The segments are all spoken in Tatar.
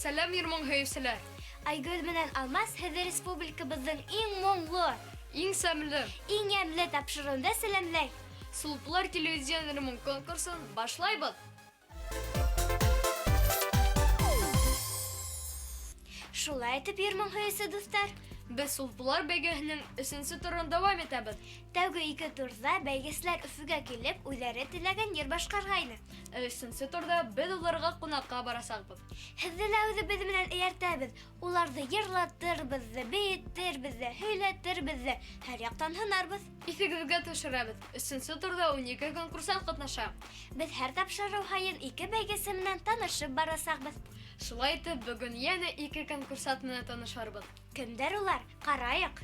Сәлам, Ермон һөючеләр! Айгөл менән Алмаз һеҙҙе республикабыҙҙың иң моңло, иң сәмле, иң йәмле тапшырыуында сәләмләй. Сулпылар телевизион Ермон конкурсын башлайбыҙ! Шулай итеп, Ермон һөйөүсе дуҫтар, Беҙ Сулпылар бәйгеһенең өсөнсө турын дауам итәбеҙ. Тәүге ике турҙа бәйгеселәр Өфөгә килеп, үҙҙәре теләгән йыр башҡарғайны. Ә өсөнсө турҙа беҙ уларға ҡунаҡҡа барасаҡбыҙ. Һеҙҙе лә үҙебеҙ менән эйәртәбеҙ. Уларҙы йырлатырбыҙ ҙа, бейетербеҙ ҙә, һөйләтербеҙ ҙә, һәр яҡтан һынарбыҙ. Иҫегеҙгә төшөрәбеҙ, өсөнсө турҙа 12 конкурсант ҡатнаша. Беҙ һәр тапшырыу һайын ике бәйгесе менән танышып барасаҡбыҙ. Шулай итеп, бөгөн йәнә ике конкурсант менән танышырбыҙ. Кемдәр улар? Ҡарайыҡ!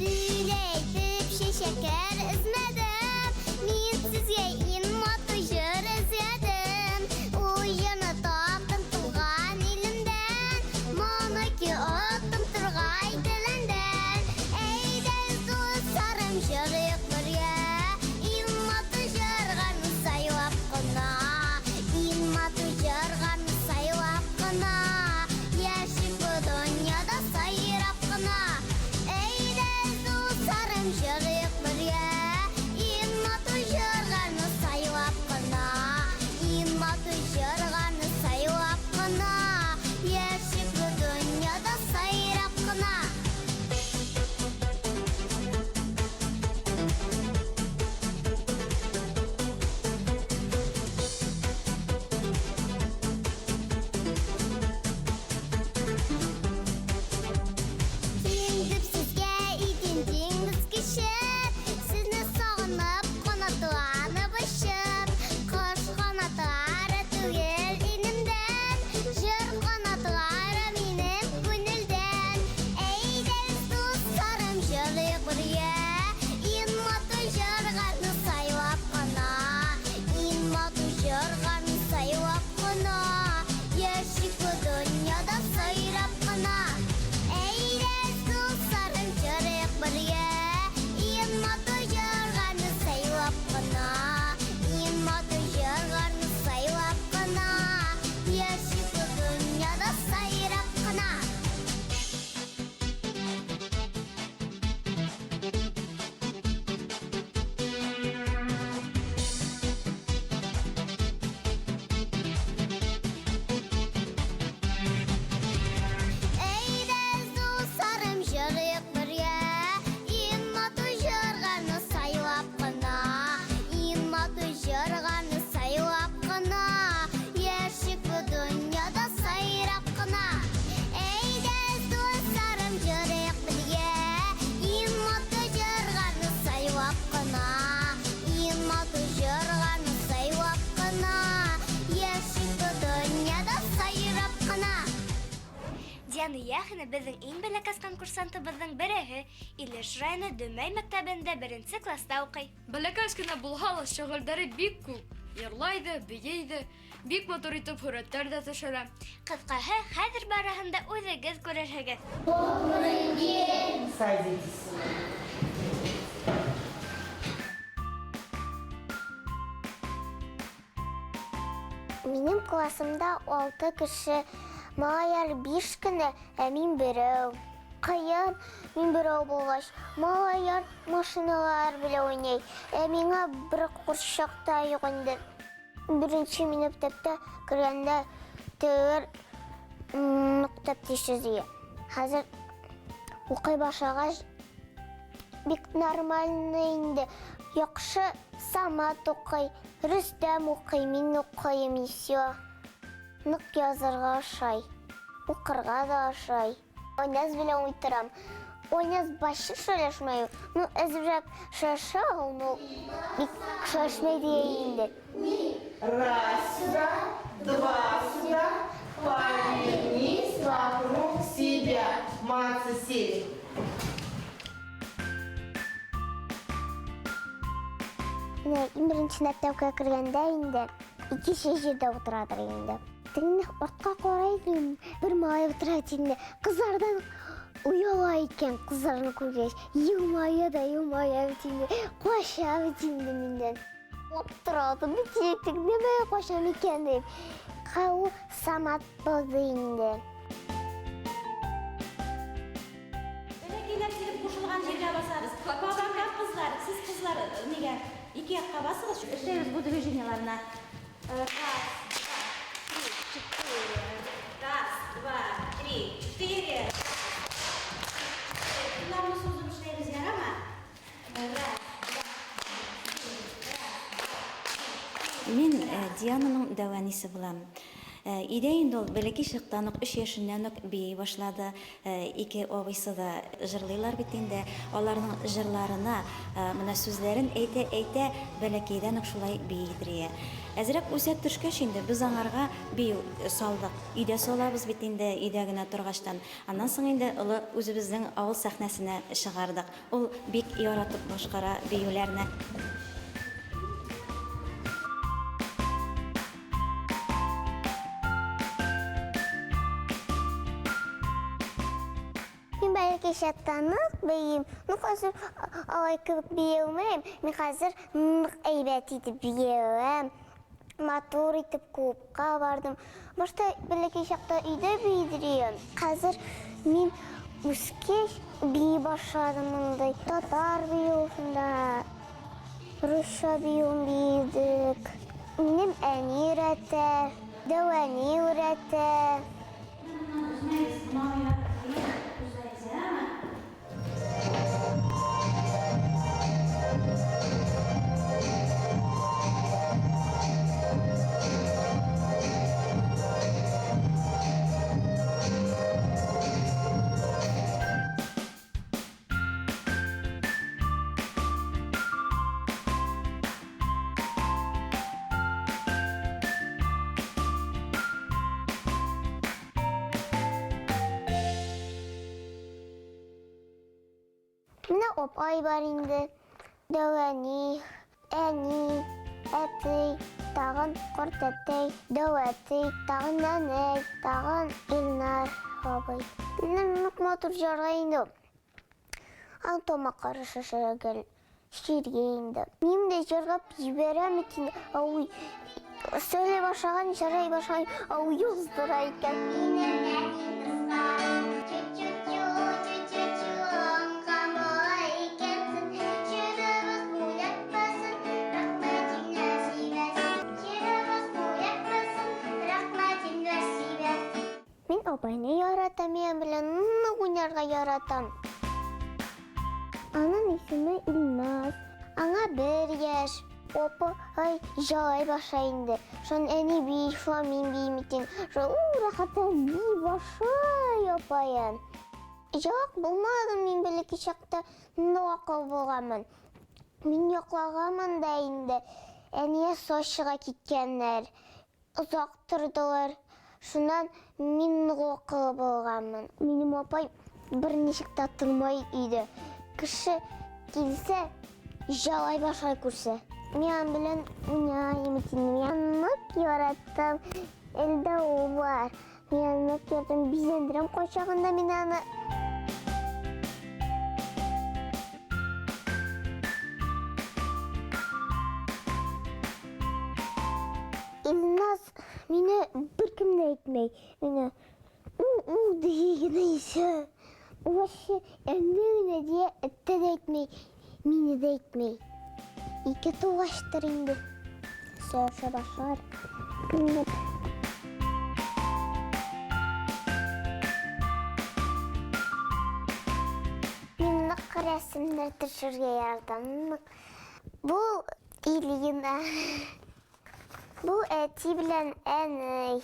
Бүләйтеп чәчәкләр эзләдем, Мин сезгә иң матур җыр эзләдем. Ул җырны таптым туган илемдән, Моны ки оттым тургай телендән. Әйдәгез, дусларым, җырлыйк бергә, Иң матур җырганы сайлап кына, Иң матур җырганы сайлап кына. Яшик бу дөньяда сайрап кына. Әйдәгез, дусларым, җырлыйк бергә, Иң матур җырганы сайлап кына, Иң матур җырганы сайлап кына. Яшик бу дөньяда сайрап кына. Килим дип сезгә идем диңгез кичеп, Сезне сагынып, канатланып очып, Кош канатлары түгел инемдән, Җыр канатлары минем күңелдән. Әйдәгез, дусларым, җырлыйк бергә, Иң матур җырганы сайлап кына, Иң матур җырганы сайлап кына, Яшик бу дөньяда сайрап кына. Әйдәгез, дусларым, җырлыйк бергә, Иң матур җырганы сайлап кына, Иң матур җырганы сайлап кына, Яшик бу дөньяда сайрап кына. Әйдәгез, дусларым, җырлыйк бергә, Иң матур җырганы сайлап кына, Иң матур җырганы сайлап кына, Яшик бу дөньяда сайрап кына. Әйдәгез, дусларым, җырлыйк бергә, Иң матур җырганы сайлап кына, Иң матур җырганы сайлап кына, Яшик бу дөньяда сайрап кына. Диана Яхина безнең иң бәләкәс конкурсантыбызның береһе, Илеш районы Дөмәй мәктәбендә беренче класста укый. Бәләкәс кенә булһа ла, шөгыльләре бик күп. Йырлай да, бии дә, бик матур итеп сурәтләр дә төшерә. Кыскаһы, хәзер барыһын да үзегез күрерһегез. Добрый день! Садитесь. Минем классымда алты кеше, малайлар биш кенә, ә мин берәү. Кыен, мин берәү булгач, малайлар машиналар белән уйный, ә миңа бер курчак та юк инде. Беренче мин мәктәптә кергәндә тегеләр мәктәп тишезе. Хәзер укый башлагач, бик нормально инде. Яхшы Самат укый, Рөстәм укый, мин укыйм, и все. Нык язырга ошай, укырга да ошай. Айназ белән утырам. Айназ вообще шөләшмәй. Ну, әзрәк шаша ул, ну, бик шашмай дия инде. Раз сюда, два сюда, повернись вокруг себя. Молодцы, сели. Менә иң беренче мәктәпкә кергәндә инде икенче җирдә утырадыр инде. Тегене артка карый идем, бер малай утыра инде. Кызлардан ояла икән, кызларны күргәч, елмая да елмая бит инде, кача бит инде миннән. Аптырадым бит, нәмәгә качам икән дип. Ул Самат булды инде. Бәләкәйләр килеп кушылган җиргә басабыз. Бабака кызлар, сез кызлар нигә ике якка басыгыз. Эшләйбез бу движениеләрне. Раз, два, три, четыре. Раз, два, три, четыре. Кулларны сузып эшләйбез, ярама? Раз, два, три, четыре. Раз, два, три. Мин Диананың дәү әнисе булам. Өйдә инде ул бәләкәй чактан ук, өч яшеннән үк бии башлады. Ике абыйсы да җырлыйлар бит инде. Аларның җырларына менә сүзләрен әйтә-әйтә бәләкәйдән үк шулай биидерия. Әзрәк үсә төшкәч инде без аңарга бию салдык. Өйдә салабыз бит инде, өйдә генә торгачтан. Аннан соң инде олы үзебезнең авыл сәхнәсенә чыгардык. Ул бик яратып башкара биюләрне. Мин бәләкәй чактан ук биим. Ну, хәзер алай кебек бии алмыйм. Мин хәзер нык әйбәт итеп бии алам. Матур итеп клубка бардым. Башта бәләкәй чакта өйдә биедер. Хәзер мин үскәч бии башладым мондый. Татар биюендә, русча биюен биедек. Минем әни өйрәтә, дәү әни өйрәтә. Менә апай бар инде. Дәү әни, әни, әти, тагын картәтәй, дәү әти, тагын нәнәй, тагын Илнар абый. Минем нык матур җырлый инде. Аң тамак карышышы гел чиргә инде. Мин дә җырлап җибәрәм икән, ау сөйли башлаган, җырлый башлаган, ау яздыра икән. Минем нәни кызга, чу-чу-чу, чу-чу-чу, аңка бала икәнсең. Җырыбыз бүләк булсын, рәхмәтем нәсибәсен. Җырыбыз бүләк булсын, рәхмәтем нәсибәсен. Мин апайны яратам, мин белән нык уйнарга яратам. Аның исеме Илназ. Аңа 1 яшь. Опа, ай, җылай башлай инде. Шун әни бии, шуңа мин биим икән. Шул рәхәтләнеп бии башлай апаем. Җылак булмадым мин бәләкәй чакта, нык акыл булганмын. Мин йоклаганмын да инде. Әниә Сочига киткәннәр. Озак тордылар. Шуннан мин нык акыллы булганмын. Минем апай берничек тә тормай өйдә. Кеше килсә, җылай башлай күрсә. Мин аның белән уйныйм икән. Мин аны нык яраттым. Әлдә ул бар. Мин аны нык яраттым. Бизәндерәм кайчагында мин аны. Илназ мине беркем дә әйтмәй. Мине у-у дия генә исә. Вообще әнне генә дия, әттә дә әйтмәй, мине дә әйтмәй. Ике тугачтыр инде. Сөйләшә башлар. Кемдер. Мин нык рәсемнәр төшерергә яратам. Нык. Бу Илина. Бу әти белән әни.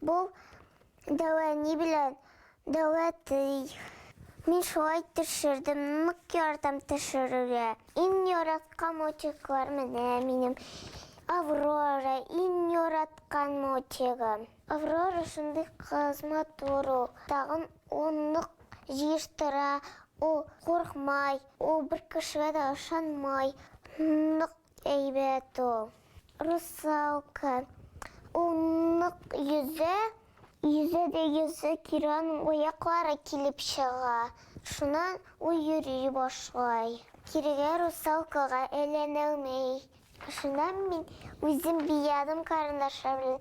Бу дәү әни белән дәү әти. Мин шулай төшердем, нык яратам төшерергә. Иң яраткан мультиклар менә минем. Аврора, иң яраткан мультигым. Аврора шундый кыз, матур ул. Тагын ул нык җыештыра, ул куркмай, ул бер кешегә дә ышанмай. Нык әйбәт ул. Русалка. Ул нык йөзә, йөзә дә йөзә, кире аның аяклары килеп чыга. Шуннан ул йөри башлый. Кирегә русалкага әйләнәлмей. Шуннан мин үзем биядым карандашлар белән.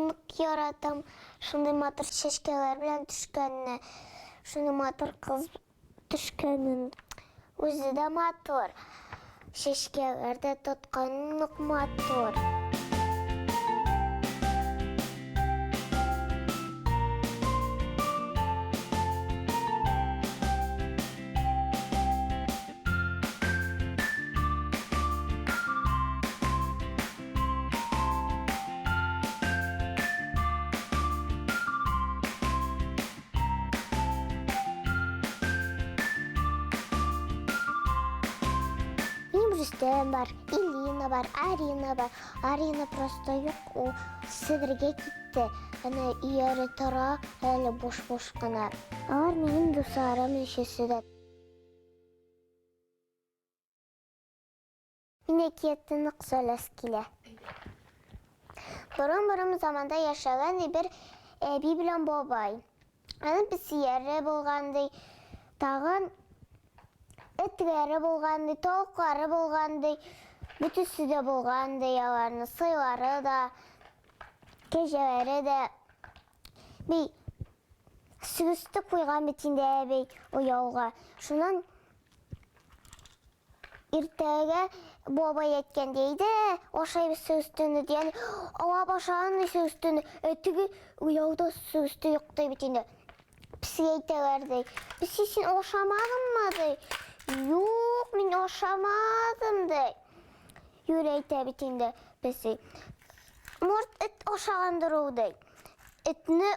Нык яратам шундый матур чәчкәләр белән төшкәнне. Шундый матур кыз төшкәнен. Үзе дә матур. Чәчкәләр дә тоткан нык матур. Минем Рөстәм бар, Илина бар, Арина бар. Арина просто юк, ул Себергә китте. Әнә өйләре тора, әле буш-буш кына. Алар минем дусларым өчесе дә. Мин әкиятне нык сөйләс килә. Борын-борын заманда яшәгән ди бер әби белән бабай. Аның песиләре булган ди, тагын этләре булган ди, тавыклары булган ди, бөтесе дә булган ди аларның, сыйлары да, кәҗәләре дә. Би сөгесте куйган бит инде әби ояуга. Шуннан Иртәгә бабай әйткән ди, әйдә, ашайбыз сөстене дигән. Аңа ашаган ди сөстене. Ә теге уяуда сөсте юк ди бит инде. Песи әйтәләр ди. Песи син ашамадыңмы ди. Юк, мин ашамадым ди. Юри әйтә бит инде песи. Может, эт ашагандыр ул ди. Этне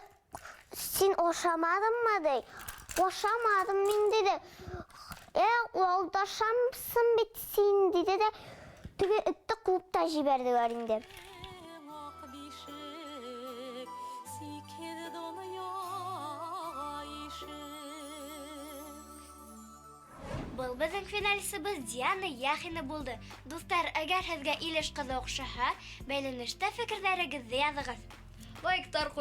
Син ашамадыңмы, ди. Ашамадым мин, диде. Ә, алдашамсың бит син, диде дә, теге этте куып та җибәрделәр инде. Был безнең финалистыбыз Диана Яхина булды. Дуслар, әгәр һеҙгә Илеш ҡыҙы оҡшаһа, бәйләнештә фекерҙәрегеҙҙе яҙығыҙ. Лайктар куй.